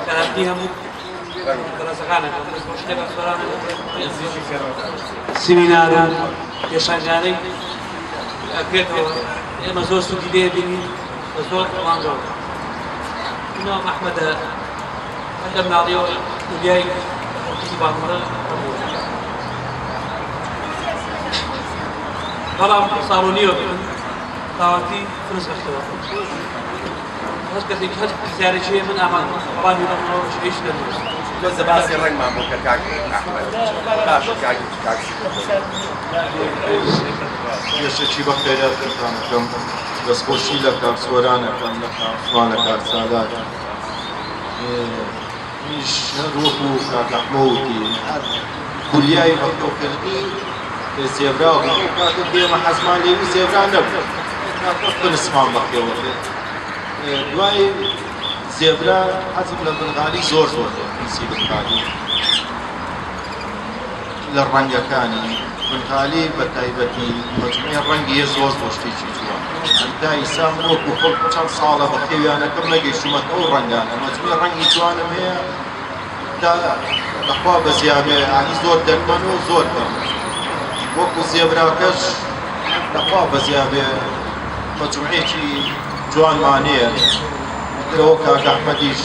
لە هاتنی هەموو بەڕێزەکانەکەم دەستخۆشی لە کاک سیمینار و پێشانگانەی ئەکرێتەوە ئێمە زۆر سوودی لێ بینین بە زۆر ڕوانگەوە. من ناوم ئەحمەدە، هەر لە مناڵیەوە خولیای کچی باڵندە هەبووە، بەڵام ساڵ و نیوە من تاواتی فرس بەختەوە. هەر کەسێک هەر پرسیارێکی هەیە من ئامادەم وەڵامی بدەمەوە هیچ نەبوو. تۆزە باسی ڕەنگمان بۆ کە کاک ئەحمەد. باشە کاک کاک پێشەکی بەخێراتتان ئەکەم، دەستخۆشی لە کاک سۆران ئەکەم، لە کاک عوسمان، لە کاک سالار. منیش هەر وەکو کاک ئەحمە وتی هەر خولیای بەخێوکردنی زێبرا بوو. ئەو کاتە کە ئێمە حەزمان لێ بوو زێبرا نەبوو، ئەو کاتە پنسمان بەخێوە کرد. دوای زێبرا حەزم لە بنغالی زۆر زۆر هەیە، پنسی بنغالی لە ڕەنگەکانی بنغالی بە تایبەتی مەجموعەی ڕەنگی هەیە زۆر زۆر شتێکی جوان. تا ئیسا من وەکو خۆم چەند ساڵە بە خێویانەکەم نەگەیشتوومەتە ئەو ڕەنگانە، مەجموعەی ڕەنگی جوانم هەیە تا لەخوا بەزیابێ یانی زۆر دەگمەن و زۆر کەم. وەکو زێبراکەش لەخوا بەزیابێ مەجموعەیەکی جوانمان هەیە. ئیترەوە کاک ئەحمەدیش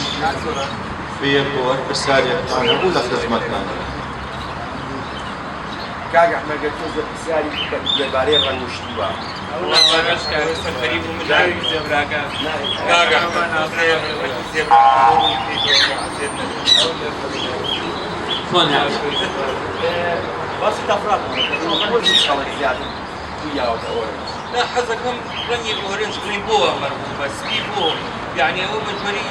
بەیەکەوە هەر پرسیارێکتان هەبوو لە خزمەتتان. کاک ئەحمەد گەر تۆزێ پرسیاری بکەم دەربارەی ڕەنگ و شتی وا. باسی تەفرات خەڵک زیاتر یاوەتە ئۆرنج. نا حەزەکەم ڕەنگی ئۆرنج بڵێی بۆ وا مەرغوبە سپی بۆ یعنی ئەوە بە جۆری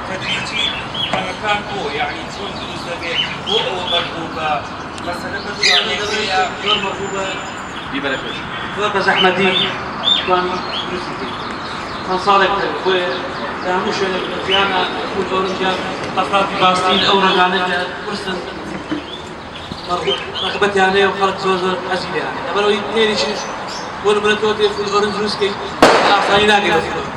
تەدریجی ڕەنگەکان بۆ یعنی چۆن دروست دەبێت بۆ ئەوە مەرغوبە مەسەلە بە جوانیەکەیە. زۆر مەرغوبە بیبەرە پێش. زۆر بە زەحمەتی توانی دروستی کەین چەند ساڵێک دەوێت بۆیە لە هەموو شوێنێک لە جیهانا فول ئۆرنج یان ئەفراتی باستیل ئەو ڕەنگانە کە قورسن ڕەغبەتیان هەیە و خەڵک زۆر زۆر حەزی لێیانە لەبەرئەوەی تێریشیش بۆ نمونە تۆ دێ فول ئۆرنج دروست کەی ئاسانی ناگەی بە فول ئۆرنج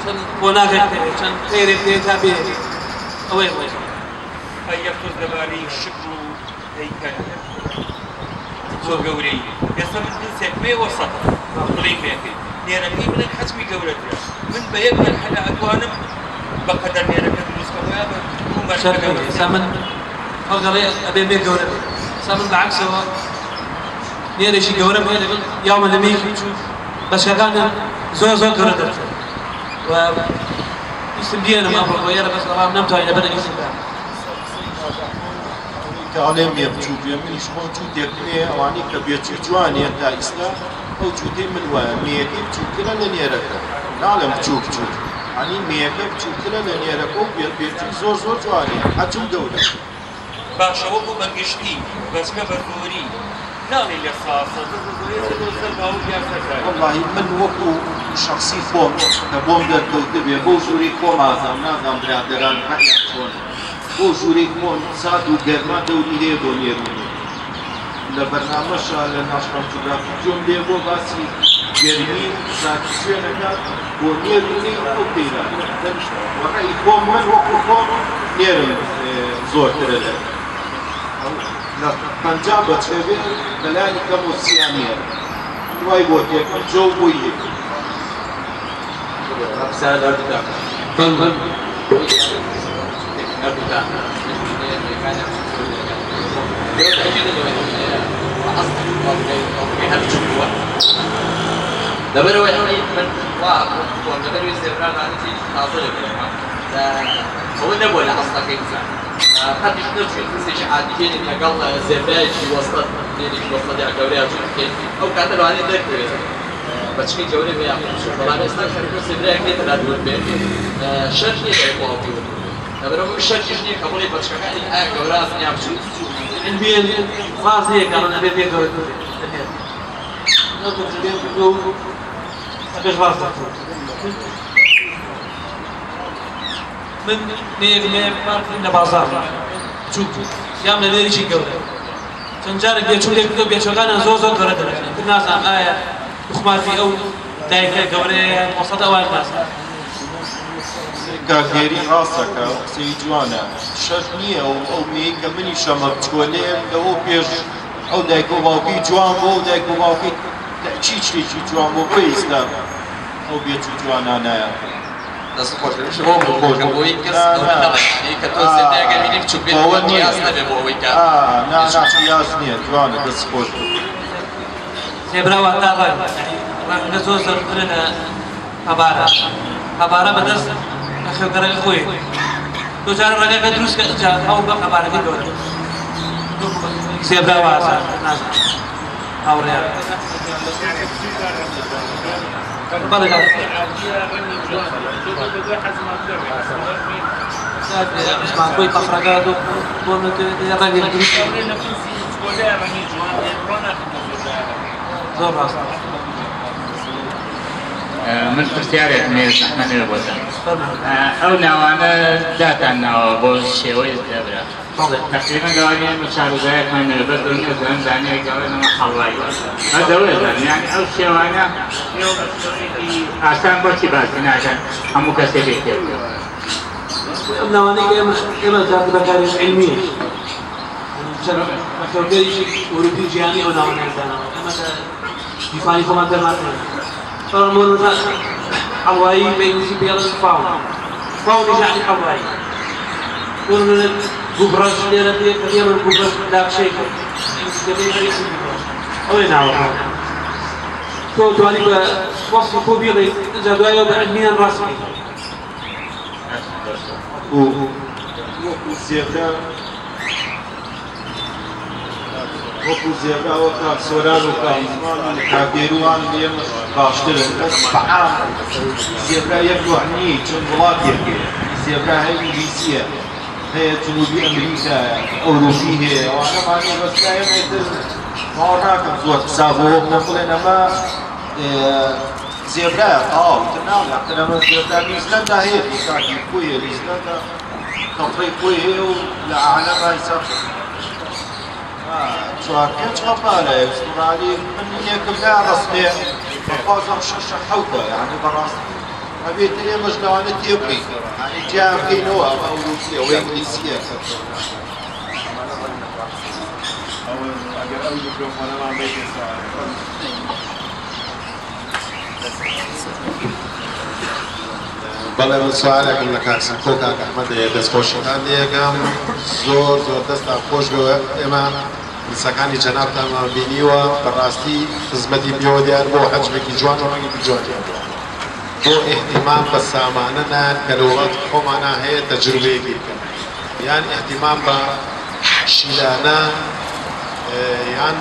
چەند قۆناغێک دەوێت چەند تێرێک دەوێت تا بێ ئەوەیە بڵێ. ئەی یەک تۆز لەبارەی شکڵ و هەیکەل بۆ گەورەی ئێستا من جنسێکم هەیە وەسەتە بڵێی مێکەی نێرەکەی بڵێن حەجمی گەورەترە من بە یەک مەرحەلە ئەتوانم بە قەدەر نێرەکە دروست کەم ویا بە دوو مەرحەلە ئێستا من خەڵک ئەڵێ ئەبێ مێ گەورە بێ ئێستا من بە عەکسەوە نێرێکی گەورەم هەیە لەگەڵ یاومە لە مێیەکی بچووک بەچکەکانم زۆر زۆر گەورە دەرچوون و ویستم بیێنم ئەمڕۆ بۆ ئێرە بەس بەڵام نەمتوانی لەبەر ئیزندا. کە ئەڵێم مێ بچووک بێ منیش خۆم جووتێکم هەیە ئەوانەی کە بێچووی جوانیە تا ئیستا ئەو جووتەی من وایە مێیەکەی بچووکترە لە نێرەکە ناڵێم بچووک بچووک یانی مێیەکە بچووکترە لە نێرەکە و بێچووی زۆر زۆر جوانیە حەجم گەورە. باشە وەکو بە گشتی بەچکە بە زۆری ناڵێی لە ساسە بەس بە زۆری ئەچێتەوە سەر باوک یان سەر دایک. وەڵاهی من وەکو شەخسی خۆم کە بۆم دەرکەوتبێ بەو ژوورەی خۆم ئازام نازانم برادەران ڕەئیان چۆنە بۆ ژوورەی خۆم سارد و گەرما دەوری هەیە بۆ نێر و مێ لە بەرنامەشا لە ناشناڵ جوگرافی گوێم لێ بووە باسی گەرمی و ساردی شوێنەکە بۆ نێر و مێی ئەو پەیرانە وە ڕەئی خۆم من وەکو خۆم نێرم زۆرترە لە لە 50 بەچکە بێ بەلانی کەم و سیان نێرە وای بۆ تێکەم جەو بۆی هەیە. بەچکەی گەورە بێ یاخود بچووک بەڵام ئێستا خەریکە زێبرایەک دێتە لات ورد بێ شەرت نییە دایک و باوکی ورد بووبێ لەبەرئەوە من شەرتیش نییە کە بڵێی بەچکەکانی ئایا گەورە ئەبن یان بچووک. علمیەن ڕاست نییە کە ئەڵێن ئەبێ مێ گەورەتر بێت لە نێر ئەو تەجروبەیەم کردووە و ئەبێش ڕاست دەرکەوت من مێیەک مێیەک بارکردم لە بازاڕ بچووک بوو یام لە نێریکی گەورە. چەند جارێک بێچوو لێ کردو بێچوەکانیان زۆر زۆر گەورە دەرەچن. ئیتر نازانم ئایا توخماتی ئەو دایکە گەورەیە یان وەسەت ئەوان نازانم. کاک هێرین ڕاست دەکا ئەو قسەی جوانە شەرت نییە ئەو ئەو مێی کە منیش ئەمە بچکۆلەیەم لەوە پێش ئەو دایک و باوکی جوان بۆ ئەو دایک و باوکی تەئکید شتێکی جوان بۆ بۆیە ئیستا ئەو بێچوو جوانانایان کرد. دەست خۆش بێ منیش ئەوە بوو کە بۆی کەس نا ئەوە نا نەڵێ یانی کە تۆ ئا زێدەیەکە بینی بچوک بێت ئەوە تۆ نییە قیاس نەبێ بۆ ئەوەی کە ئا نا نا بێچوو بچوک قیاس نییە جوانە دەست خۆش بێ. زێبرا واتا ڕەنگ یانی ڕەنگە زۆر زەرترە لە قەبارە قەبارە بەدەست بەخێوکەرەکە خۆیەتی تۆ جارە ڕەنگەکە دروست کە ئینجا هەوڵ بە قەبارەکەی گەورە بکە. زێبرا وازە نازانم هاوڕێیان. بەڵێ کاک. عوسمان خۆی تەفرەکە بۆ ڕەنگێک دروست زۆر ڕاستە. من پرسیارێکم هەیە زەحمەت نەبێ بۆتان. فەرموو. ئەو ناوانە داتان ناوە بۆ شێوەی زەبرا. بەڵێ. تەقریبا لەوانەیە ئێمە شارەزایەکمان نەبێ بەس دڵنیا زانم دانەیەک دەڵێن ئەمە حەڵوایی بەس ئەوەیە زانم یانی ئەو شێوانە ئێوە بە شێوەیەکی ئاسان بۆچی باسی ناکەن هەموو کەسێک لێی تێبگا؟ ئەم ناوانەی کە ئێمە ئێمە زیاتر بەکارێن عیلمیە یانی چەند بەخێوکەرێکی ئەوروپی و جیهانی ئەو ناوانەیان داناوە ئێمە لە گیرفانی خۆمان دەرمان نایەن بەڵام بۆ نمونە حەڵوایی بە ئینگلیزی پێی ئەڵێن فاون فاونیش یانی حەڵوایی بۆ نمونە گوبڕەش لێرە پێ کە پێڵێن گوبڕەش لاکشێکە ئینگلیزیەکەی هەر ئیسم گوبڕەش ئەوەیە ناوەکە تۆ توانی بە وەسفی خۆ بیڵێیت ئینجا دوایەوە بە عیلمیان ڕاست بکەیت. وەکو زێبرا وەکو زێبرا وە کاک سۆران و کاک عوسمان و کاک بێروان لێمەش باشترن بەس بەعام زێبرا یەک نوع نییە چەند وڵاتێک هەیە زێبرا هەیە ئینگلیسیە هەیە جنوبی ئەمریکایە ئەوروپی هەیە ئەوانەمان نییە بەس لای ئێمە ئیتر باوەڕ ناکەم زۆر حساب بۆ بکەن بڵێن ئەمە زێبرایە تەواو ئیتر ناڵێ ئەختر ئەمە زێبرا نیوزلەندا هەیە کاکی خۆی هەیە نیوزلەندا تەفرەی خۆی هەیە و لە عالەما حیساب چوار پێنج قەپارە ئوسترالی من یەکم لا ڕەسمێ بەخوازم شەش حەوتە یعنی بەڕاستی ئەبێت ئێمەش لەوانە تێبگەین یعنی جیا بکەینەوە ئەمە ئەوروپیە ئەوە ئینگلیسیە. ئەگەر ئەو میکرۆفۆنەمان بەیتێ بەڵێ من سوالێکم لە کاک سمکۆ کاک ئەحمەد هەیە دەستخۆشیتان لێکەم زۆر زۆر دەستان خۆش بێ ئێمە پرسەکانی جەنابتانمان بینیوە بەڕاستی خزمەتی پێوە دیار بۆ حەجمێکی جوان و ڕەنگێکی جوانیان بووە بۆ ئیهتیمام بە سامانە نایەن کە لە وڵاتی خۆمانا هەیە تەجروبەیەکی بکەن یان ئیهتیمام بە شیلانە یان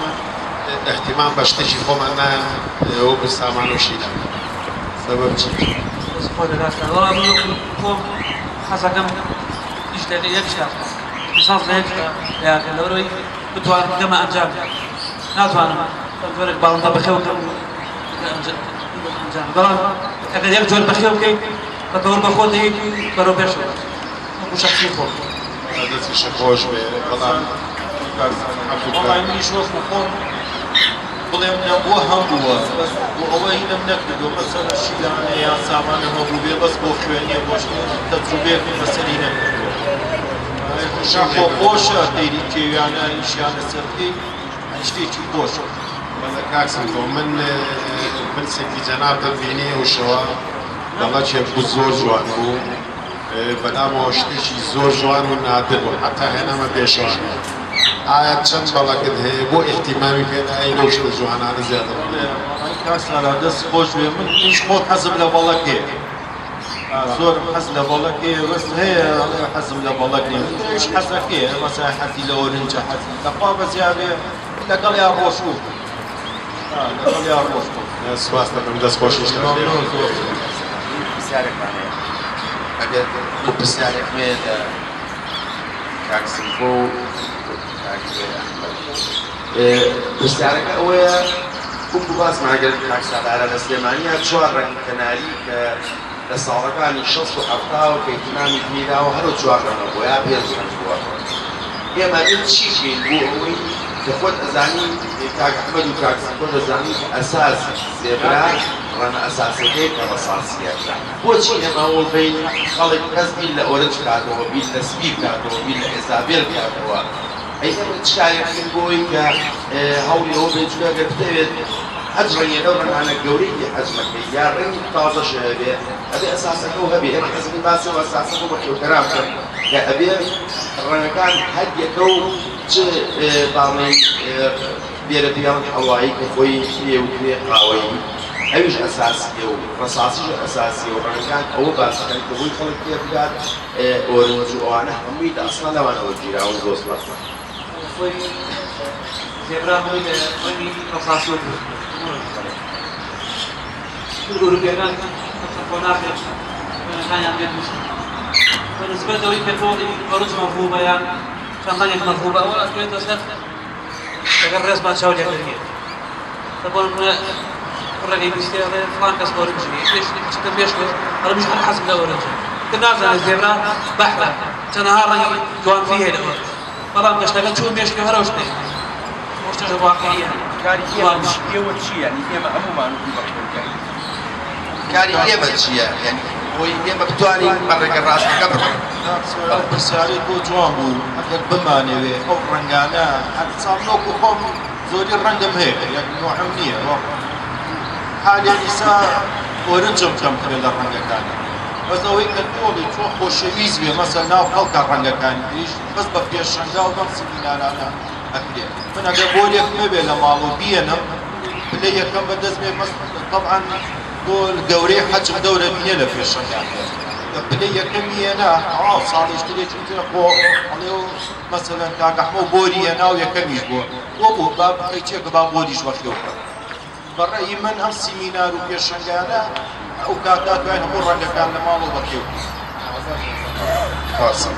ئیهتیمام بە شتێکی خۆمان نایەن وەکو سامان و شیلانە سەبەب چی؟ دەست خۆش بێ کاک سالار وەڵا من وەکو خۆم حەزەکەم ئیش لە یەک شتا بکەم ئیختیساس لە یەک شتا پەیا کەم لەبەرئەوەی بتوانم بگەمە ئەنجام ناتوانم چەند جۆرێک باڵندە بەخێو بکەم و بگەمە ئەنجام بەڵام ئەگەر یەک جۆر بەخێو بکەیت بە تەوەر بە خۆت دەیت و بەرەو پێشەوە وەکو شەخسی خۆم. دەستیشت خۆش بێ بەڵام وەڵای منیش وەکو خۆم بڵێم نەبووە هەمبووە بەس بۆ ئەوە هینم نەکردووە مەسەلەن شیلانە یان سامانە هەبووبێ بەس بۆ خوێنیە بۆ تەجروبەیەکم لەسەری نەکردووە خۆ خۆشە تەیری کێویانە ئیشیان لەسەر بکەی شتێکی خۆشە. بەڵێ کاک سمکۆ من پرسێکی جەنابتم بینی ئەو شەوە دەڵەکێک بوو زۆر جوان بوو بەلامەوە شتێکی زۆر جوان و نادر بوو حەتا هێنامە پێشەوە ئایا چەند بەڵەکت هەیە بۆ ئیهتیمامی پێ نایەی لەو شتە جوانانە زیاتر بکەی؟ کاک سالار دەست خۆش بێ من منیش خۆم حەزم لە بەڵەک هەیە زۆرم حەز لە بەڵەک هەیە بەس هەیە ئەڵێ حەزم لە بەڵەک نییە ئەویش حەزەکەیە مەسەلەن حەزی لە ئۆرنجە حەزی لەخوا بەزیابێ لەگەڵیا ڕۆشتوو لەگەڵیا ڕۆشتوو. سوپاس دەکەم دەست خۆشیش لێ بێ. مەمنون زۆر زۆر. پرسیارێکمان هەیە ئەگەر پرسیارێک هەیە لە کاک سمکۆ و کاک ئەحمەد پرسیارەکە ئەوەیە وەکو باسمان کرد کاک سالارە لە سلێمانیا چوار ڕەنگ کەناری کە لە ساڵەکانی شەست و حەفتاوە کە ئیهتیمامی پێی داوە هەرو چوار ڕەنگە بووە یا پێنج ڕەنگ بووە ئێمە ئەبێت چی بکەین بۆ ئەوەی کە خۆت ئەزانی کاک ئەحمەد و کاک زەنگۆش ئەزانن کە ئەساس زێبرا ڕەنگە ئەساسیەکەی کە ڕەساسیە بۆچی ئێمە هەوڵ بەین خەڵک کەس بیر لە ئۆرنج بکاتەوە بیر لە سپی بکاتەوە بیر لە ئێزابێل بکاتەوە ئەی ئێمە چ کارێک بکەین بۆ ئەوەی کە هەوڵی ئەوە بێت چونکە گەر بتەوێت هەچ ڕەنگێ لەو ڕەنگانە گەورەی بێ حەجمەکەی یا ڕەنگی تازەش هەبێ ئەبێ ئەساسەکە و هەبێ ئێمە حەزەکەین باسی ئەو ئەساسە بۆ بەخێوکەران بکەن کە ئەبێ ڕەنگەکان هەر یەکە و چ با بڵێین لێرە پێیان حەڵوایی کە خۆی پێ وترێ قاوەیی ئەویش ئەساسیە و ڕەساسیش ئەساسیە و ڕەنگەکان ئەوە باس بکەن کە بۆی خەڵک تێ بگات ئۆرنج و ئەوانە هەمووی لە ئەسڵا لەوانەوە گیراون زۆر سپاس. خۆی زێبرا هەمووی لە ڕەنگی ڕەساسیەوە دروست بووە. ئەوروپیەکان چەند قۆناغێک ڕەنگەکانیان لێ دروست بە نسبەت ئەوەی کە تۆڵی ئۆرنج مەرغوبە یان چەند ڕەنگێک مەرغوبە ئەوە ئەکەوێتە سەر لەگەڵ ڕێزمان چاو لێکردنیە بۆ نمونە کوڕێکی بیستێ ئەڵێ فڵان کەس ئۆرنجی پێش چتە پێش ئەڵێ منیش هەر حەزم لە ئۆرنجە تر نازانێت زێبرا بەحرە چەنەها ڕەنگی جوانتری هەیە لە ئۆرنج بەڵام گەشتەکە چووە مێشکی هەر ئەو شتەیە ئەو شتەش واقعیە. کاری ئێمە چی ئێوە چی یانی ئێمە هەموومان وەکو بەخێوکەرین. کاری ئێمە چییە یانی بۆی ئێمە بتوانین بە ڕێگە ڕاستەکە بڕۆین. کاک سۆران ئەو پرسیارەی تۆ جوان بوو ئەگەر بمانەوێ ئەو ڕەنگانە هەر ساڵ من وەکو خۆم زۆری ڕەنگم هەیە یەک نوعم نییە وەک حالیان ئیسا ئۆرنجم کەمترە لە ڕەنگەکانی بەس ئەوەی کە تۆڵی چۆن خۆشەویست بێ مەسەل ناو خەڵکە ڕەنگەکانی تریش بەس بە پێشەنگا و بەم سمینارانە ئەکرێ من ئەگەر بۆرێک نەبێ لە ماڵ و بیەنم پلەی یەکەم بەدەست بێ بەس تەبعەن بۆ گەورەی حەجم دەورە بینێ لە پێشەنگا کە پلەی یەکەمی هێنا تەواو ساڵیش ترێکی ترە خۆ ئەڵێ و مەسەلەن کاک ئەحمە و بۆری هێنا و یەکەمیش بووە بۆ بۆ با قەیچێکە با بۆریش بەخێو بکەم بە ڕەئی من ئەم سیمینار و پێشەنگانە ئەو کاتە توانین هەموو ڕەنگەکان لە ماڵەوە بەخێو بکەین. قاسم.